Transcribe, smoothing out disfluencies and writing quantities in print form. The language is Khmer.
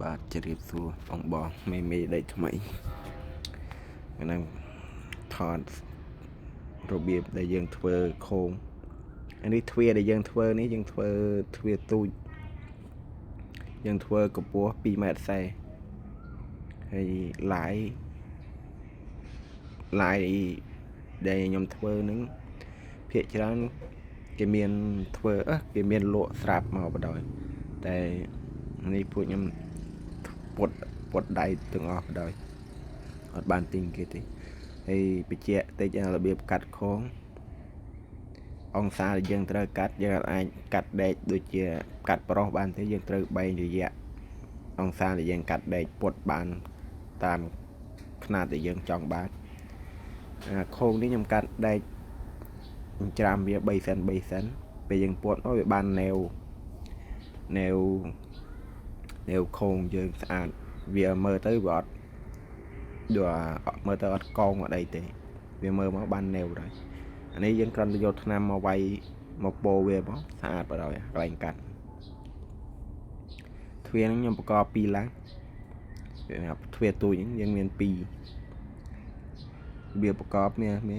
បាទជម្រាបសួរបងបងមេមេដៃថ្មីហ្នឹងថតរបៀបដែលយើងធ្វើខោងអានេះទ្វារដែលយើងធ្វើនេះយើងធ្វើទ្វារទូចយើងធ្វើកម្ពស់2ម៉ែត្រ40ហើយឡាយឡាយដែលខ្ញុំធ្វើហ្នឹងភាគច្រើនគេមានធ្វើអឺគេមានលក់ស្រាប់មកបណ្ដោយតែនេះពួកខ្ញុំ ពត់ពត់ដៃទាំងអស់បណ្ដោយអត់បានទិញគេទេហើយបញ្ជាក់តិចរបៀបកាត់ខងអង្សាដែលយើងត្រូវកាត់យើងអាចកាត់ដែកដូចជាកាត់ប្រុសបានទេយើងត្រូវបែងរយៈអង្សាដែលយើងកាត់ដែកពត់បានតាមខ្នាតដែលយើងចង់បានអាខោងនេះខ្ញុំកាត់ដែកច្រាមវា3សេន3សេនពេលយើងពត់មកវាបានណែវណែវណែវខោងយើងស្អាតវាមើលទៅវាអត់ដូចមើលទៅអត់កងអត់អីទេវាមើលមកបានណែវហើយអានេះយើងគ្រាន់តែយកថ្នាំមកវាយមកពោវាមកស្អាតបណ្ដោយកន្លែងកាត់ទ្វារហ្នឹងខ្ញុំប្រកប2ឡើងទ្វារទូចហ្នឹងយើងមាន2វាប្រកបមានមាន